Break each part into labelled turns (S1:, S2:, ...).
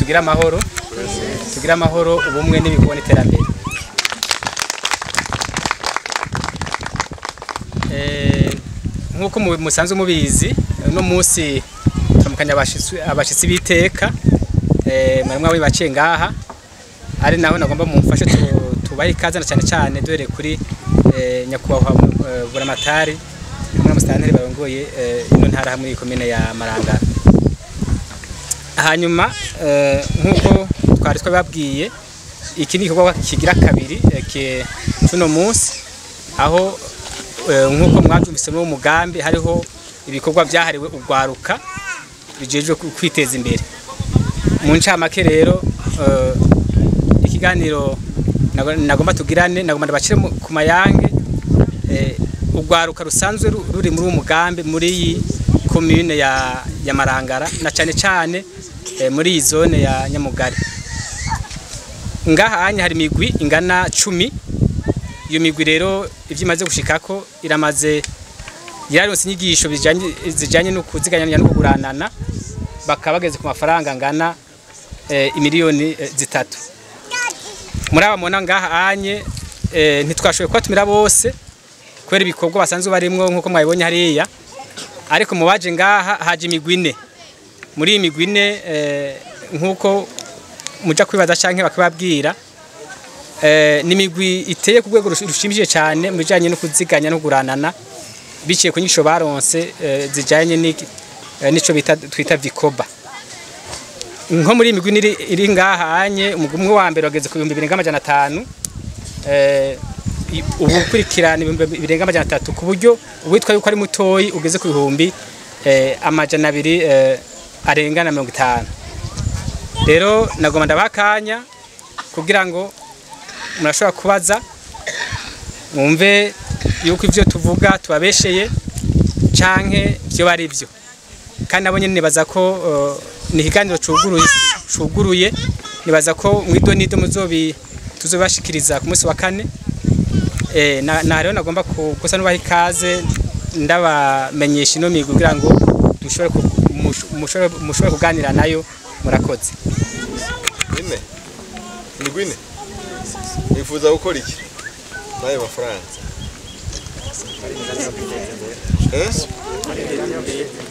S1: Tugira amahoro, tugira amahoro, ubumwe n'ibikorwa n'iterambere. Nk'uko musanzwe mubizi, uno munsi turamukanya abashitsi b'iteka, mwari mwabaciye ngaha, ari naho nagomba mumfashe tubahe ikaze na cyane cyane duhereye kuri nyakubahwa Buramatari hamwe na musitanteri barongoye ino ntara hamwe ikomine ya Marangara. Hanyuma nk'uko twari twababwiye, iki ni igikorwa kigira kabiri cuno munsi, aho nk'uko mwabyumvise muri umugambi hariho ibikorwa byahariwe ugwaruka bijejwe kwiteza imbere. Mu ncamake rero ikiganiro nagomba tugirane, nagomba ndabacire ku mayange ugwaruka rusanzwe ruri muri umugambi muri iyi commune ya Marangara na cyane cyane muri iyi zone ya Nyamugari. Ngaha anya hari imigwi ingana 10. Iyo migwi rero ivyo imaze gushikako iramaze yaronse inyigisho zijanye no kuziganya no kuguranana, bakaba bageze ku mafaranga angana imiliyoni 3. Muri aba mubona ngaha anye ntitwashoboye kubatumira bose kubera ibikorwa basanzwe barimwo nkuko mwabibonye hariya, ariko mu baje ngaha haje imigwi ine. Muri iyi migwi ine nkuko muja kwibaza canke bakababwira, ni imigwi iteye ku rwego rushimishije cyane mu bijanye no kuziganya no kuguranana biciye ku nyigisho baronse zijanye n'ico bita twita Vikoba. Nko muri iyi migwi iri ngaha anye, umugwi umwe wa mbere wageze ku 2500, ubu ukurikirana 2300, ku buryo uwitwa yuko ari mutoyi ugeze ku 250. Rero nagomba ndabakanya kugira ngo murashobora kubaza mwumve yuko ivyo tuvuga tubabesheye canke vyo bari byo. Kandi nabo nyene nibaza ko ni ikiganiro cuguruye, nibaza ko mwidonido tuzobashikiriza ku munsi wa kane. Na rero nagomba gusa nubaha ikaze ndabamenyesha ino migwi kugira ngo mushobore kuganira nayo. Murakoze.
S2: Ine migwi ine nifuza gukora iki nayo mafaranga?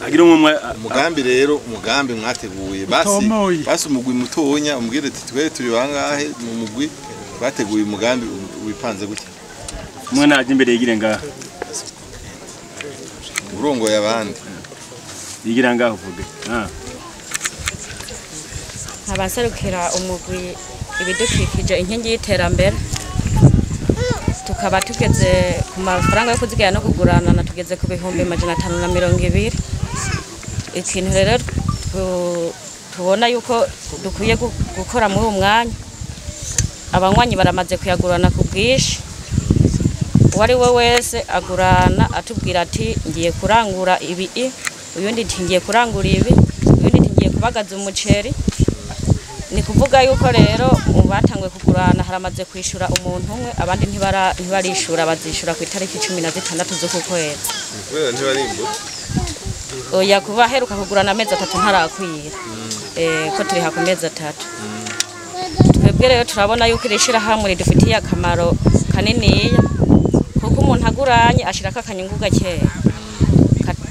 S3: Agira umwe
S2: umugambi rero, umugambi mwateguye basi umugwi mutonya umbwire ati twe turi bangahe mu mugwi bateguye umugambi wipanze gutya.
S3: Umwe naje imbere yigire ngaha
S2: urongoye abandi
S3: yigira ngaho uvuge.
S4: Abaserukira umugwi ibidukikije inkingi y'iterambere, tukaba tugeze ku mafaranga yo kuziganya no kuguranana, tugeze ku 520. Ikintu rero tubona yuko dukwiye gukora muri uwo mwanya, abanywanyi baramaze kuyagurana ku bwinshi. Uwari we wese agurana atubwira ati ngiye kurangura ibi, uyundi ati ngiye kurangura ibi, uyundi ati ngiye kubagaza umuceri. Ni kuvuga yuko rero mu batangwe kugurana haramaze kwishura umuntu umwe, abandi ntibarishura, bazishura ku itariki 16 z'uku kwezi.
S2: Kubera ntibarimbuka?
S4: Oya, kuba aheruka kugurana amezi 3 ntarakwira. Ko turi ha ku mezi 3. Twebwe rero turabona yuko iri shirahamwe ridufitiye akamaro kaniniya, kuko umuntu aguranye ashirako akanyungu gakeya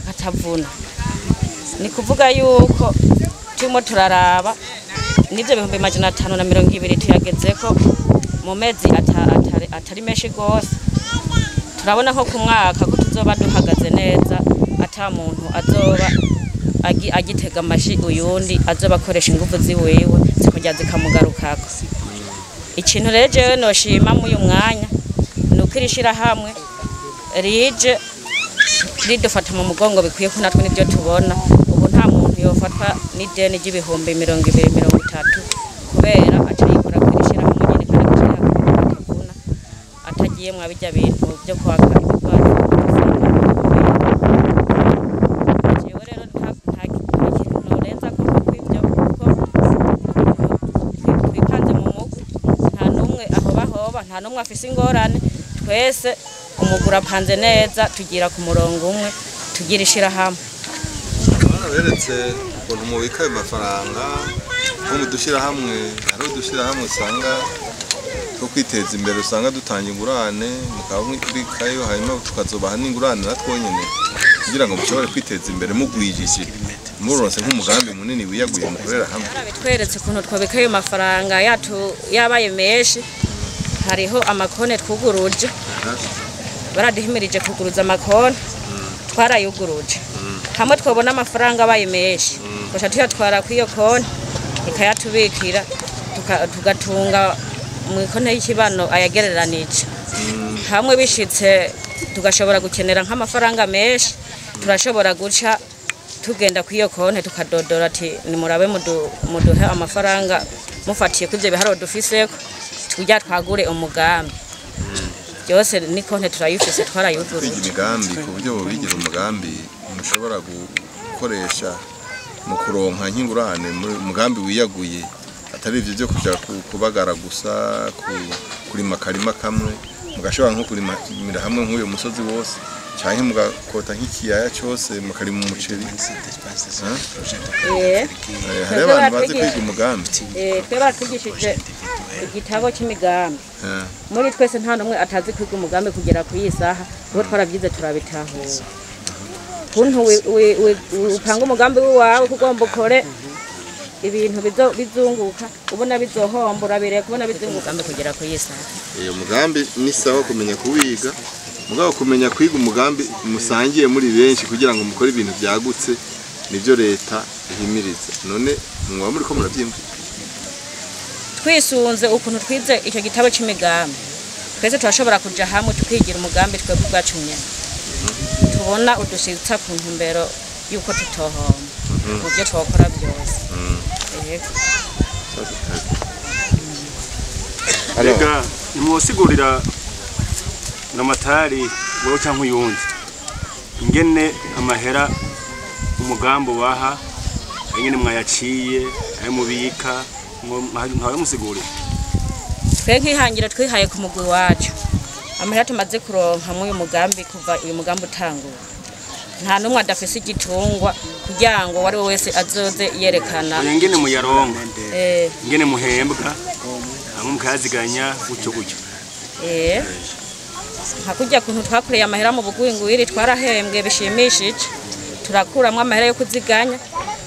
S4: katavuna. Ni kuvuga yuko turimo turaraba nivyo 520 tuyagezeko mu mezi atari menshi gose. Turabona ko ku mwaka ko tuzoba duhagaze neza, ata muntu azoba agitega amashi uyundi azoba akoresha ingufu ziwiwe zikongera zikamugarukako. Ikintu rero jewe noshima muri uyu mwanya ni uko iri shirahamwe rije ridufata mu mugongo bikwiye, ko natwe nivyo tubona ubu nta muntu yofatwa n'ideni ry'ibihumbi 20 30 kubera aca yikora kuri shirahamwe nyene, kandi agashira atagiye mwa bijya bintu byo kwaka ibigwari. Jewe rero nta kintu norenza ko kwivyo, kuko twipanze mu mugwi, nta n'umwe ahobahoba, nta n'umwe afise ingorane, twese umugura apanze neza, tugira ku murongo umwe, tugira ishirahamwe.
S2: Beretse ukuntu mubika ayo mafaranga, Ko dushira hamwe hari dushira hamwe usanga two kwiteza imbere usanga dutanga ingurane mukaba mwibikayo hanyuma tukazobaha n'ingurane natwonyene kugira ngo mushobore kwiteza imbere mugwijije muronse nk'umugambi munini wiyaguye mukorera hamwe.
S4: Bitweretse ukuntu twabika ayo mafaranga yacu yabaye menshi. Hariho amakone twuguruje, baraduhimirije kuguruza amakone, twarayuguruje. Hamwe twabona amafaranga abaye menshi tugaca tuyatwara kw'iyo konti ikayatubikira, tugatunga mu ikonti y'ikibano ayagereranije. Hamwe bishitse tugashobora gukenera nk'amafaranga menshi, turashobora guca tugenda kw'iyo konti tukadodora ati nimurabe muduhe amafaranga mufatiye kw'ivyo biharuro dufiseko tujya twagure umugambi. Byose ni konti turayifise, twarayuguruje.
S2: Imigambi ku buryo bubigira umugambi mushobora gukoresha mu kuronka nk'ingurane, umugambi wiyaguye atari ivyo byo kuja kubagara gusa, kurima karima kamwe, mugashobora nko kurimira hamwe nk'uyo musozi wose canke mugakota nk'ikiyaya cose mukarima umuceri. Hari abantu bazi kwiga umugambi.
S4: Twe baratwigishije igitabo cy'imigambi. Muri twese nta n'umwe atazi kwiga umugambi kugera ku iyi saha, kuko twarabyize turabitahura. Kuntu upanga umugambi wawe kugomba ukore ibintu bizunguka, ubona bizohombora bireka, ubona bizunguka kugera ku iyi saha.
S2: Iyo mugambi ni sawa kumenya kuwiga, mugabo kumenya kwiga umugambi musangiye muri benshi kugira ngo mukore ibintu byagutse nivyo leta ihimiriza. None mwa muri ko murabyimva?
S4: Twisunze ukuntu twize icyo gitabo cy'imigambi, twese turashobora kuja hamwe tukigira umugambi twebwe ubwacu nyene, tubona udushitsa ku ntumbero yuko tutohomba mu byo twakora byose.
S3: Rega nimwosigurira namatari wewe canke uyundi ingene amahera umugambo baha ingene mwayaciye ayo mubika, nkawe musigurira.
S4: Twe nkihangira twihaye ku mugwi wacu amahera tumaze kuronka mu uyu mugambi kuva uyu mugambi utangura, nta numwe adafise igitungwa kugira ngo wari wese azoze yerekana
S3: ingene muyaronka, ingene muhembwa amwe mukaziganya gutyo gutyo.
S4: Hakujya kuntu twakoreye amahera mu bugwingwiri twarahembwe bishimishije, turakuramwo amahera yo kuziganya,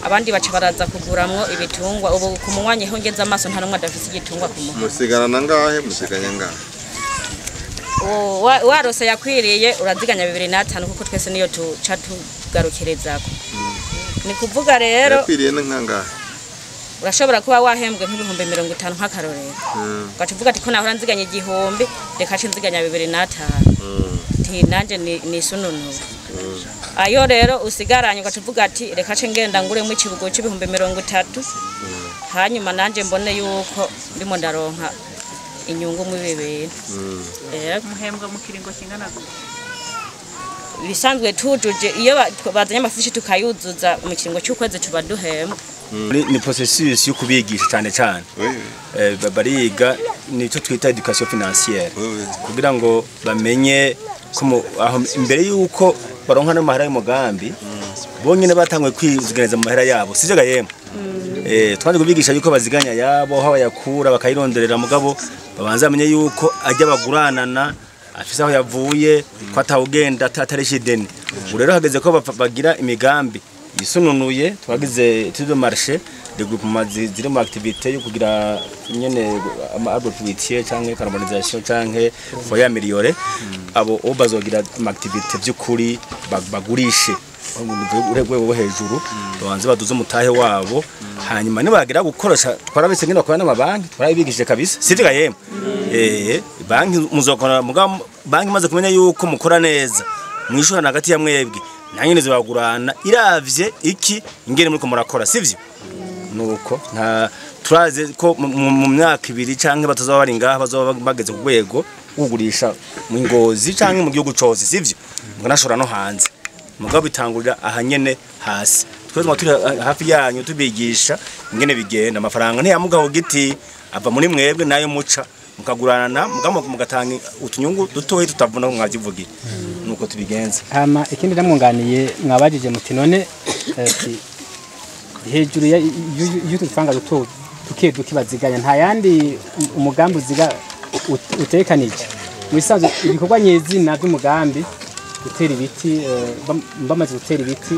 S4: abandi baca baraza kuguramwo ibitungwa. Ubu ku munywanyi ho ngeze amaso nta numwe adafise igitungwa ku muhanda.
S2: Musigarana ngahe? Musiganya ngahe?
S4: Warose yakwiriye uraziganya 2005 kuko twese niyo tuca tugarukerezako. Ni kuvuga rero
S2: yakwiriye n'nkangahe?
S4: Urashobora kuba wahembwe nk'ibihumbi 50 nk'akarorero, ugaca uvuga ati ko nahora nziganya 1000 reka nce nziganya 2005, nti nanje nisununura. Ayo rero usigaranye ugaca uvuga ati reka nce ngenda nguremo ikibugo c'ibihumbi 30, hanyuma nanje mbone yuko ndimo ndaronka inyungu mu bibiri.
S5: Muhembwa mu kiringo kingana gute?
S4: Bisanzwe tujuje iyo bazanye amafishi tukayuzuza mu kiringo cy'ukwezi tuba duhembwa.
S3: Ni processus yo kubigisha cyane cyane. Bariga nicyo twita education financière kugira ngo bamenye ko aho imbere yuko baronka n'amahera y'umugambi bonyine batangwe kwiziganiza mu mahera yabo, sivyo gahemba. Twaje kubigisha yuko baziganya yabo aho bayakura bakayironderera, mugabo babanza bamenye yuko ajya baguranana afise aho yavuye ko atawugenda ataresha ideni. Ubu rero hageze ko bagira imigambi yisununuye, twagize étude de marché de groupement ziri mu activité yo kugira nyene ama arbre fruitier canke caramélisation canke foyer amélioré, abo bazogira ama activité by'ukuri bagurishe urwego rwo hejuru, babanze baduze umutahe wabo, hanyuma nibagira gukoresha twarabese ngene bakora n'amabanki twarabigishije kabisa, sivyo gahemba. Banki muzokora mugabo banki maze kumenya yuko mukora neza mwishurana hagati ya mwebwe nanyene zibagurana iravye iki ingene muri ko murakora, sivyo? Nuko nta turaze ko mu myaka ibiri canke batazoba bari ngaha bazoba bageze ku rwego kugurisha mu Ngozi canke mu gihugu cose, sivyo? Mukanashora no hanze, mugabo bitangurira ahanyene hasi. Twese turi hafi yanyu tubigisha ingene bigenda. Amafaranga ntiyamugaho giti ava muri mwebwe nayo muca mukagurana mugatanga utunyungu dutoyi tutavuna mwavyivugira. Nuko tubigenza.
S1: Hama ikindi namwunganiye mwabajije muti none hejuru y'utu dufaranga duto Duke duke baziganya, nta yandi umugambi uziga utekanije. Mu bisanzwe ibikorwa nyezina by'umugambi gutera ibiti, bamaze gutera ibiti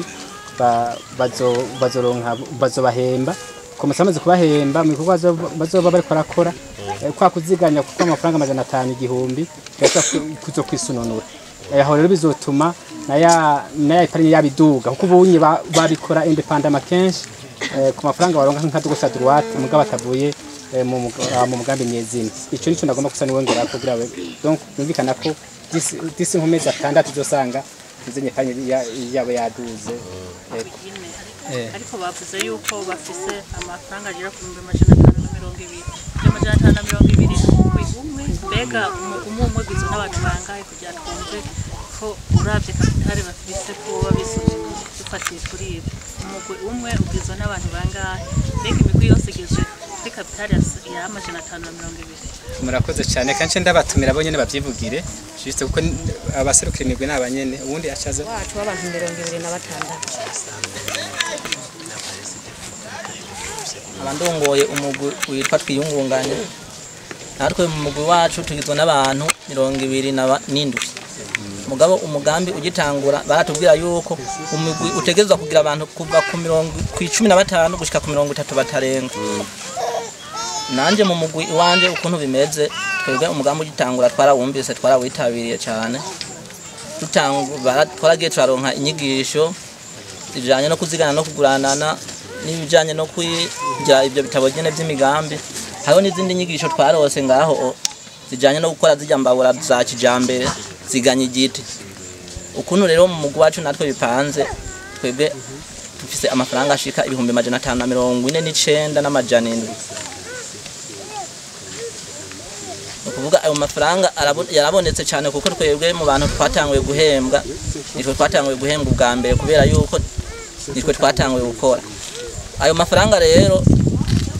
S1: bazoronka, bazobahemba komesa. Bamaze kubahemba mu bikorwa bazoba bariko barakora, kwa kuziganya kuko amafaranga 500 igihumbi kuzo kwisununura. Aho rero bizotuma naya épargne yabiduga, kuko ubunye babikora indépendamment kenshi, ku mafaranga baronka nka de gauche à droite, mugabo batavuye mu mugambi nyezina. Ico nico nagomba gusa niwe ngera kugira we. Donc byumvikana ko d'ici nkomezi 6 uzosanga izenye épargne yabo yaduze.
S5: Ariko bavuze yuko bafise amafaranga agera ku 520,000, 520 umwe. Mbega umwe umwe ugizwe n'abantu bangahe, kugira twumve ko uravye capital bafise ko baba dufatiye kuri ibi? Umugwi umwe ugizwe n'abantu bangahe? Mbega imigwi yose igizwe kuri capital ya 520?
S1: Murakoze cyane. Kanche ndabatumira bo nyene bavyivugire juste, kuko abaserukira imigwi n'abanyene, ubundi acaza.
S4: Wacu w'abantu 26.
S6: Abandongoye umugwi witwa Twiyungunganye. Natwe mu mugwi wacu tugizwe n'abantu 27. Mugabo umugambi ugitangura baratubwira yuko umugwi utegerezwa kugira abantu kuva ku 15 gushika ku 30 batarenga. Nanje mu mugwi iwanje ukuntu bimeze, twebwe umugambi ugitangura twarawumvise, twarawitabiriye cyane. Twaragiye turaronka inyigisho zijanye no kuzigana no kuguranana n'ibijanye no kwigira ibyo bitabo nyene by'imigambi. Hariho n'izindi nyigisho twarose ngaho zijanye no gukora zijya mbabura za kijambere ziganya igiti. Ukuntu rero mu mugwi wacu natwe bipanze, twebwe dufise amafaranga ashika 549,700. Ukuvuga ayo mafaranga yarabonetse cyane, kuko twebwe mu bantu twatanguye guhembwa nitwe twatanguye guhembwa ubwa mbere, kubera yuko nitwe twatanguye gukora. Ayo mafaranga rero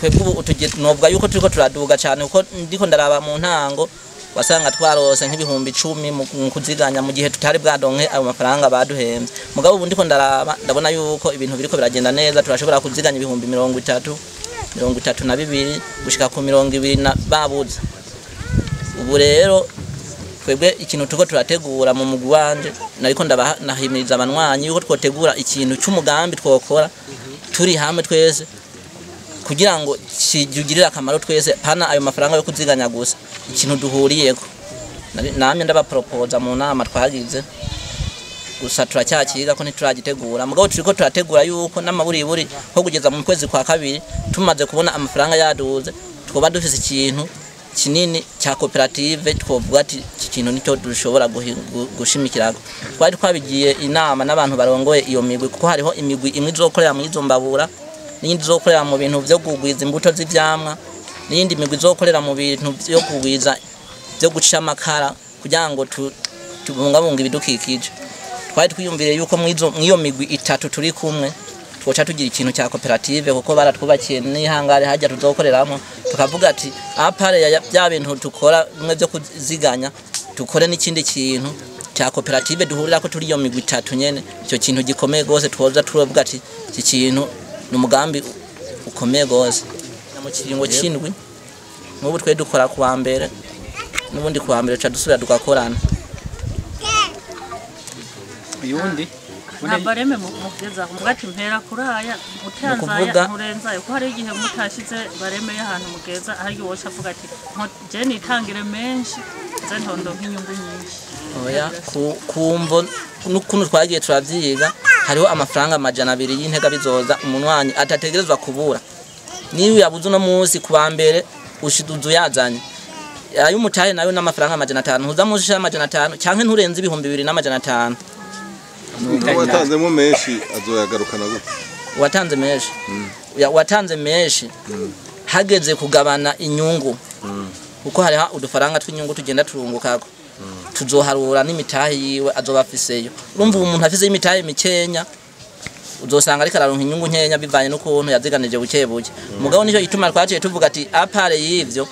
S6: twebwe ubu novuga yuko turiko turaduga cyane, kuko ndiko ndaraba mu ntango wasanga twarose nk'ibihumbi 10 mu kuziganya mu gihe tutari bwadonke ayo mafaranga baduhembye. Mugabo ubu ndiko ndaraba ndabona yuko ibintu biriko biragenda neza, turashobora kuziganya ibihumbi 30, 32 gushika ku 20 na babuze. Ubu rero twebwe ikintu tuko turategura mu mugwi wanje, nariko ndabahimiriza abanywanyi yuko twotegura ikintu cy'umugambi twokora turi hamwe twese, kugira ngo kijugirire akamaro twese, pana ayo mafaranga yo kuziganya gusa, ikintu duhuriyeko. Namye ndabapropoza mu nama twagize, gusa turacyakiga ko ntituragitegura. Mugabo turiko turategura yuko n'amaburiburi ko kugeza mu kwezi kwa kabiri tumaze kubona amafaranga yaduze, twoba dufise ikintu kinini cya koperative, twovuga ati iki kintu nicyo dushobora gushimikirako. Twari twabigiye inama n'abantu barongoye iyo migwi, kuko hariho imigwi imwe izokorera mu izo mbabura, n'iyindi izokorera mu bintu byo kugwiza imbuto z'ivyamwa, n'iyindi migwi izokorera mu bintu byo kugwiza byo guca amakara, kugira ngo tubungabunge ibidukikije. Twari twiyumviriye yuko mw'iyo migwi itatu turi kumwe twoca tugira ikintu cya koperative, kuko baratwubakiye n'ihangare hajya tuzokoreramo, tukavuga ati apare ya bya bintu dukora bimwe byo kuziganya, dukore n'ikindi kintu cya koperative duhurira ko turi iyo migwi itatu nyene. Icyo kintu gikomeye gose twoza turavuga ati iki kintu ni umugambi ukomeye gose. Mu kiringo c'indwi n'ubu twe dukora kuwa mbere, n'ubundi kuwa mbere ca dusubira tugakorana.
S1: Uyundi
S5: nta bareme mugeza mugati mpera kuraya mutanzaya nturenzayo, ko hari igihe mutashize bareme y'ahantu mugeza aho wosha avuga ati je nitangire menshi nze ntondo nk'inyungu nyinshi.
S6: Oya, kumvo n'ukuntu twagiye turavyiga, hariho amafaranga 200 y'intega bizoza umunwanyi atategerezwa kubura. Niyo yabuze uno munsi kuwa mbere ushiduzu yazanye ayo umutahe nayo n'amafaranga 500, ntuza munsi ya 500 canke nturenze 2500.
S2: Watanzemo menshi azoyagarukana gute?
S6: Watanze menshi watanze menshi hageze kugabana inyungu, kuko hariho udufaranga tw'inyungu tugenda turungukako, tuzoharura n'imitahe yiwe azoba afiseyo. Urumva umuntu afise imitahe mikenya uzosanga ariko araronka inyungu nkenya bivanye n'ukuntu yaziganije buke buke. Mugabo nico gituma twaciye tuvuga ati apare y'ivyo,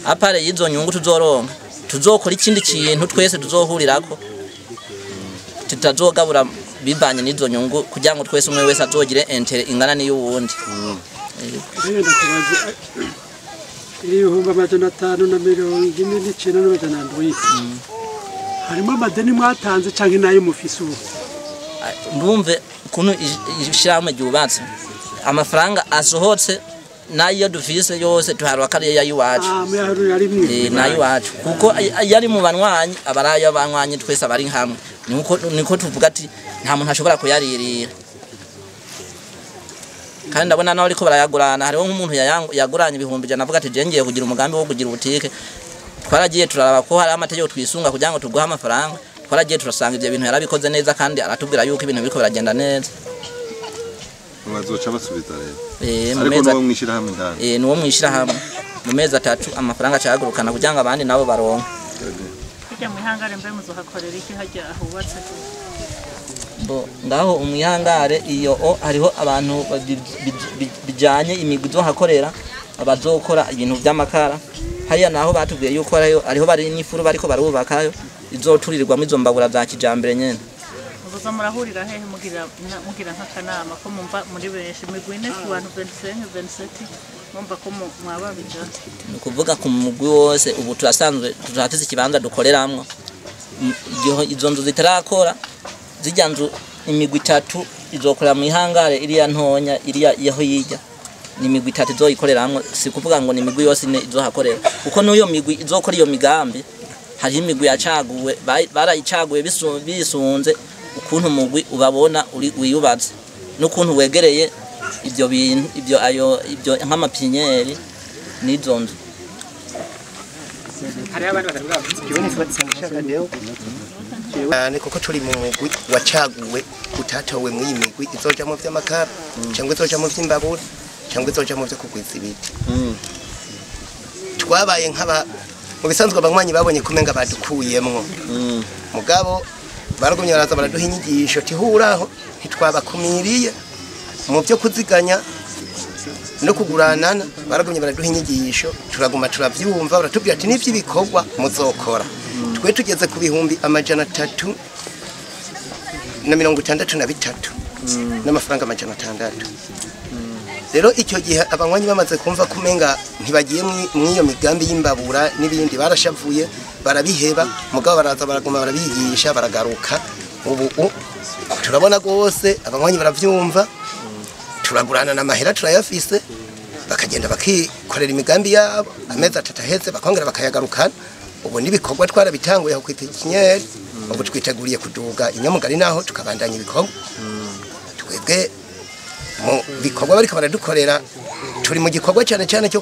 S6: apare y'izo nyungu tuzoronka, tuzokora ikindi kintu twese tuzohurirako, tutazogabura bivanye n'izo nyungu, kugira ngo twese umwe wese azogire intere ingana n'iy'uwundi.
S7: 549 harimo amadeni mwatanze canke nayo mufise ubu?
S6: Ndumve ukuntu ishyirahamwe ryubatse, amafaranga asohotse nayo dufise yose tuharwa kariya y'iwacu. Nayo iwacu kuko yari mu banywanyi, abarayo abanywanyi twese abari hamwe, niko tuvuga ati nta muntu ashobora kuyaririra. Kandi ndabona nawe ariko barayagurana, hariho nk'umuntu yaguranye 100,000 avuga ati je ngiye kugira umugambi wo kugira butike. Twaragiye turaraba ko hari amategeko twisunga kugira ngo tuguhe amafaranga, twaragiye turasanga ibyo bintu yarabikoze neza kandi aratubwira yuko ibintu biriko biragenda neza.
S2: Bazoca basubiza rero. Ariko nuwo mwishira hamwe ndani.
S6: Nuwo mwishira hamwe. Mu mezi 3 amafaranga acagurukana kugira ngo abandi nabo baronke.
S5: Kujya mwihangare mbe muzohakorera iki hajya ahubatse?
S6: Bo ngaho umwihangare iyo hariho abantu bijanye imigwi zohakorera, abazokora ibintu by'amakara. Hariya naho batubwiye yuko ariho bari n'ifuru bariko barubakayo izoturirwamo izo mbabura za kijambere nyene.
S5: Muzoza murahurira hehe mugira nk'akanama ko mumva muri benshi migwi ine ku bantu 25 27 mumva ko mwababija?
S6: Ni ukuvuga ku mugwi wose ubu turasanzwe turafise ikibanza dukoreramwo. Izo nzu zitarakora zijya nzu imigwi 3 izokorera mu ihangare iriya ntonya iriya yaho yijya ni imigwi 3 izoyikoreramwo. Si kuvuga ngo ni imigwi yose ine izohakorera, kuko n'uyo migwi izokora iyo migambi hariho imigwi yacaguwe, barayicaguye bisunze ukuntu umugwi ubabona wiyubatse n'ukuntu wegereye ibyo bintu ibyo ayo ibyo nk'amapinyeri n'izo nzu.
S8: Kuko turi mu mugwi wacaguwe utatowe mw'iyi migwi izoja mu vy'amakara cyangwa izoja mu vy'imbabura cyangwa izoja mu vyo kugwiza ibiti. Twabaye nk'aba mu bisanzwe abanywanyi babonye kumenga badukuyemwo, mugabo baragumye baraza baraduha inyigisho tihuraho ntitwabakumiriye mu byo kuziganya no kuguranana. Baragumye baraduha inyigisho turaguma turavyumva, baratubwira ati n'ivyo ibikorwa muzokora. Twe tugeze ku 363 n'amafaranga 600. Rero icyo gihe abanywanyi bamaze kumva kumenga ntibagiye mw'iyo migambi y'imbabura n'ibindi, barashavuye barabiheba, mugabo baraza baraguma barabigisha baragaruka. Ubu turabona gose abanywanyi baravyumva, turagurana n'amahera turayafise, bakagenda bakikorera imigambi yabo, amezi 3 aheze bakongera bakayagarukana. Ubu n'ibikorwa twarabitanguye aho kw'ipikinyeri, ubu twiteguriye kuduga inyamugari naho tukabandanya ibikorwa. Twebwe mu bikorwa bariko baradukorera turi mu gikorwa cyane cyane cyo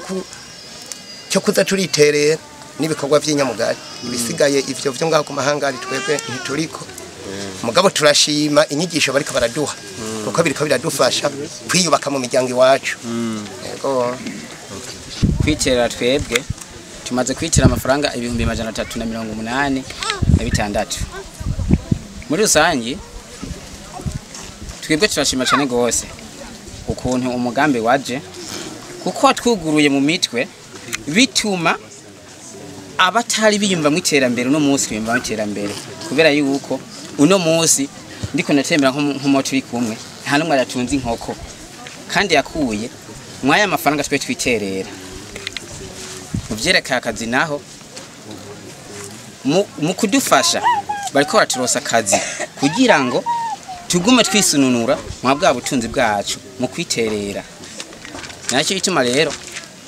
S8: kuza turiterera n'ibikorwa by'inyamugari. Ibisigaye ivyo vyo ngaho ku mahangari twebwe ntituriko, mugabo turashima inyigisho bariko baraduha kuko biriko biradufasha kwiyubaka mu miryango iwacu. Yego
S1: kwiterera twebwe tumaze kwitira amafaranga 386,000. Muri rusangi twebwe turashima cyane gose ukuntu umugambi waje, kuko twuguruye mu mitwe bituma abatari biyumva mu iterambere uno munsi biyumva mu iterambere, kubera yuko uno munsi ndiko natembera nk'umo turi kumwe nta numwe aratunze inkoko kandi yakuye mwaya amafaranga twe twiterera. Mu vyerekeye akazi naho mu kudufasha bariko baraturosa akazi kugira ngo tugume twisununura mwa bwa butunzi bwacu mu kwiterera. Nacyo ituma rero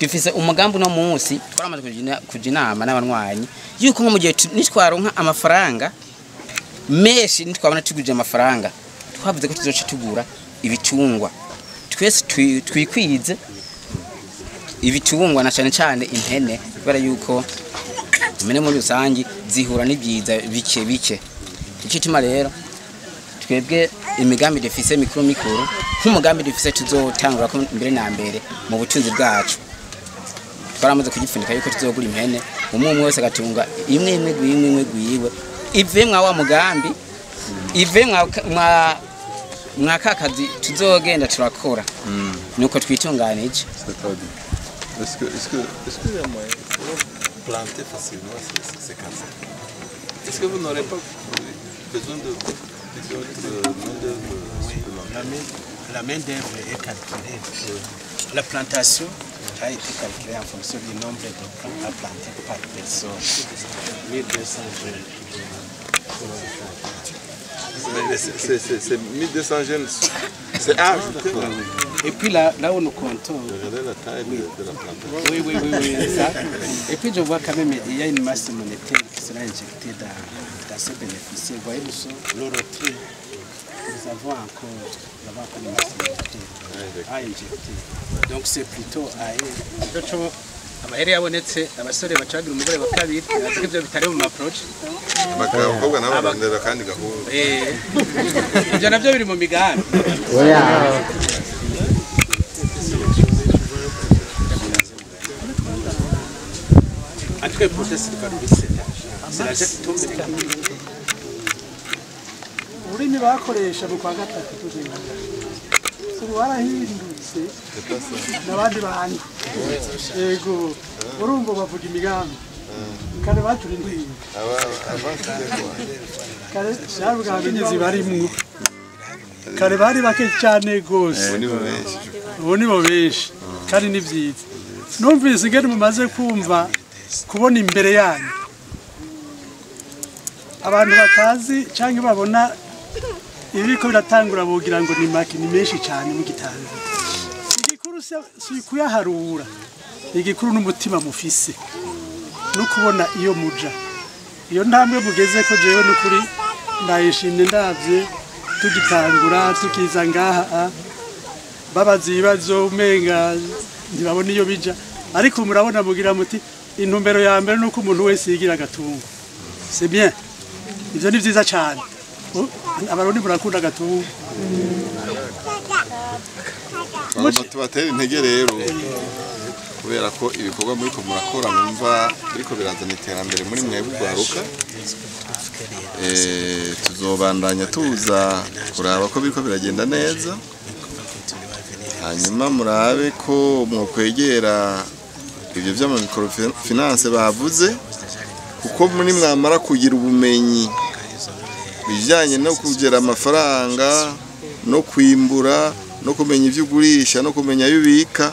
S1: dufise umugambi no munsi twaramaze kuja inama n'abanywanyi yuko nko mu gihe nitwaronka amafaranga menshi, nitwabona tuguje amafaranga, twavuze ko tuzoca tugura ibitungwa twese twikwize ibitungwa na cyane cyane impene, kubera yuko impene muri rusangi zihura n'ibyiza bike bike. Icyo ituma rero twebwe imigambi dufise mikuru mikuru, nk'umugambi dufise tuzotangura ko mbere na mbere mu butunzi bwacu twaramaze kugipfunika yuko tuzogura impene, umwe umwe wese agatunga imwe imwe imwe imwe gwiwe, ive mwa wa mugambi, ive mwa kakazi tuzogenda turakora nuko twitunganije.
S2: Est-ce qu'il y a moyen de planter facilement ces cancers? Est-ce que vous n'aurez pas besoin de main-d'œuvre supplémentaire?
S9: La main-d'œuvre est calculée. La plantation a été calculée en fonction du nombre de plants à planter par personne. 1200 jeunes.
S2: C'est 1200 jeunes, c'est ajouté.
S9: Et puis là où nous comptons.
S2: Regardez la taille de la plantation.
S9: Oui, ça. Et puis je vois quand même il y a une masse monétaire qui sera injectée dans ces bénéficiaires. Vous voyez, nous sommes le retrait. Nous avons encore une masse monétaire à injecter. Donc c'est plutôt à eux.
S1: Amahera yabonetse abasore bacagira umugore wa kabiri azi ko ibyo bitari mu approach
S2: abakobwa nabo barondera kandi gahunda
S9: ibyo nabyo biri mu migambi. En tout cas, le processus va nous laisser. C'est l'argent qui tombe.
S7: Ururimi bakoresha mu kwa gatatu tugenda ubu warahindutse n'abandi bantu yego urumva bavuga imigambi kare baturindiye kare shabuga abakenyezi barimwo kare bari bake cyane gose ubu nibo benshi kandi ni byiza numvise ingene mumaze kumva kubona imbere yanyu abantu batazi cyangwa babona ibiko biratangura bogira ngo ni make ni menshi cyane mu gitango. Igikuru si kuyaharura, igikuru n'umutima mufise no kubona iyo muja iyo ntambwe mugeze ko jewe n'ukuri ndayishimye ndavye tugitangura tukiza ngaha babaza ibibazo umenga ntibabona iyo bija ariko murabona mugira muti intumbero ya mbere nuko umuntu wese yigira agatungo. C'est bien, ivyo ni vyiza cyane. Abarundi murakunda agatungo.
S2: Tubatera intege rero kubera ko ibikorwa muri ko murakora mwumva biriko birazana iterambere muri mwebwe ugwaruka. Tuzobandanya tuza kuraba ko biriko biragenda neza, hanyuma murabe ko mwokwegera ibyo by'ama microfinance bavuze, kuko muri mwamara kugira ubumenyi bijyanye no kugera amafaranga no kwimbura no kumenya ibyo ugurisha no kumenya ayo ubika.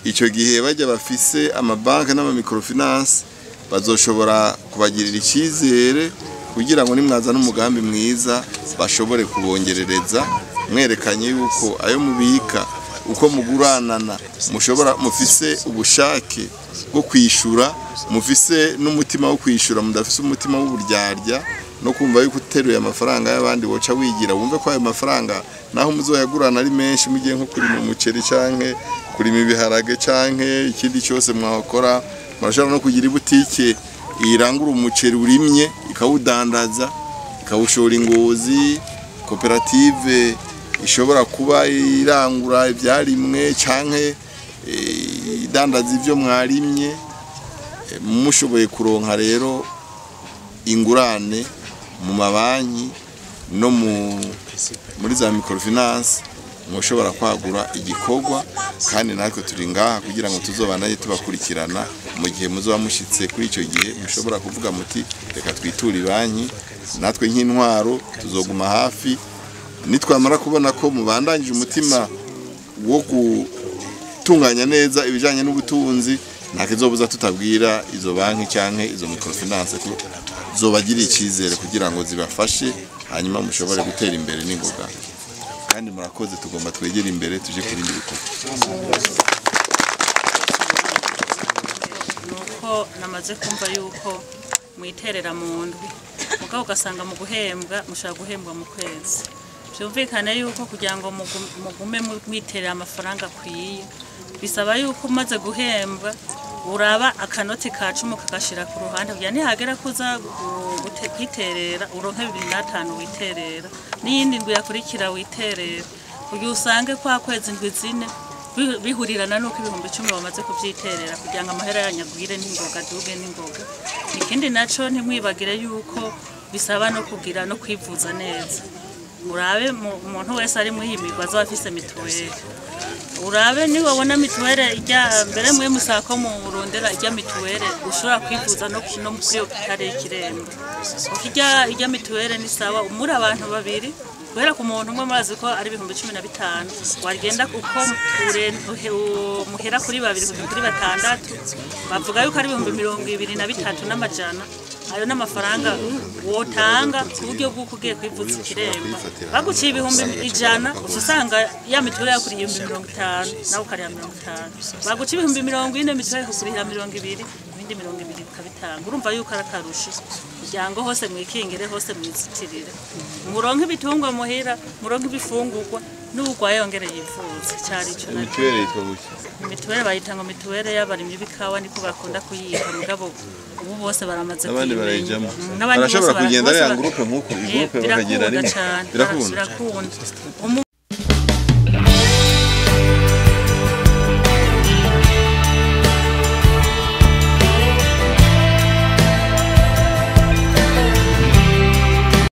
S2: Icyo gihe bajya bafise amabanki n'ama microfinance bazoshobora kubagirira icyizere kugira ngo nimwaza n'umugambi mwiza bashobore kubongerereza, mwerekanye yuko ayo mubika uko muguranana mushobora mufise ubushake bwo kwishura, mufise n'umutima wo kwishura, mudafise umutima w'uburyarya no kumva yuko uteruye amafaranga y'abandi woca wigira wumve ko ayo mafaranga naho muzoyagurana ari menshi mugiye nko kurima umuceri canke kurima ibiharage canke ikindi cyose mwakora. Murashobora no kugira ibutike irangura umuceri urimye ikawudandaza ikawushora ingozi, koperative ishobora kuba irangura ibyarimwe canke idandaza ivyo mwarimye. Mushoboye kuronka rero ingurane mu mabanki no muri za microfinance mushobora kwagura igikorwa, kandi natwe turi ngaha kugira ngo tuzobanaye tubakurikirana mu gihe muzoba mushitse kuri icyo gihe mushobora kuvuga muti reka twiture banki, natwe nk'intwaro tuzoguma hafi. Nitwamara kubona ko mubandanyije umutima wo gutunganya neza ibijanye n'ubutunzi, nta kizobuza tutabwira izo banki canke izo microfinance ko zobagira icyizere kugira ngo zibafashe hanyuma mushobore gutera imbere n'ingoga. Kandi murakoze, tugomba twegera imbere tuje kurindi bikorwa.
S5: Nuko namaze kumva yuko mwiterera mu ndwi mugabo ugasanga mu guhembwa mushaka guhembwa mu kwezi, byumvikane yuko kugira ngo mugume mwiterera amafaranga akwiye bisaba yuko umaze guhembwa uraba akanoti ka 10 kagashira ku ruhande kugira nihagera kuza kwiterera uronke 25 witerera n'iyindi ndwi yakurikira witerera, kugira usange kwa kwezi ndwi zine bihurirana nuko 10,000 bamaze kuvyiterera kugira ngo amahera yanyagwire n'ingoga duge n'ingoga. Ikindi naco ntimwibagire yuko bisaba no kugira no kwivuza neza, urabe umuntu wese ari muhimirwa azoba afise mituweli, urabe ni wabona mituwele ijya mbere mwe musako mu rondera ijya mituwele ushobora kwivuza no kuri hôpital y'Ikiremba. Ukijya ijya mituwele ni sawa muri abantu babiri Guhera ku muntu umwe murazi ko ari 15,000, wagenda uko muhera kuri babiri kugera kuri batandatu, bavuga yuko ari 23,500. Ayo n'amafaranga wotanga ku buryo bw'uko ugiye kwivuza ikiremba. Baguciye 100,000, uca usanga ya mituweli yakuriye 50,000, nawe ukariha 50. Baguciye 40,000, mituweli ikakurihira 20, ibindi 20 ukabitanga. Urumva yuko ari akarusho kugira ngo hose mwikingire, hose mwizitirire, muronke ibitungwa muhira, muronke ibifungurwa, n'uwurwaye yongere yivuze. Cyari ico nacyo.
S2: Mituweli yitwa gutya?
S5: Mituweli bayita ngo mituweli y'abarimyi b'ikawa, niko bakunda kuyita, mugabo ubu bose baramaze
S2: N'abandi
S5: kuyimenya.
S2: barayijamo.
S5: N'abandi bose
S2: Barashobora kugenda
S5: bose
S2: ari en groupe nk'uko,
S5: Eh,
S2: groupe bakagenda
S5: birakunda
S2: rimwe.
S5: cane.
S2: Birakunda.
S5: Birakunda.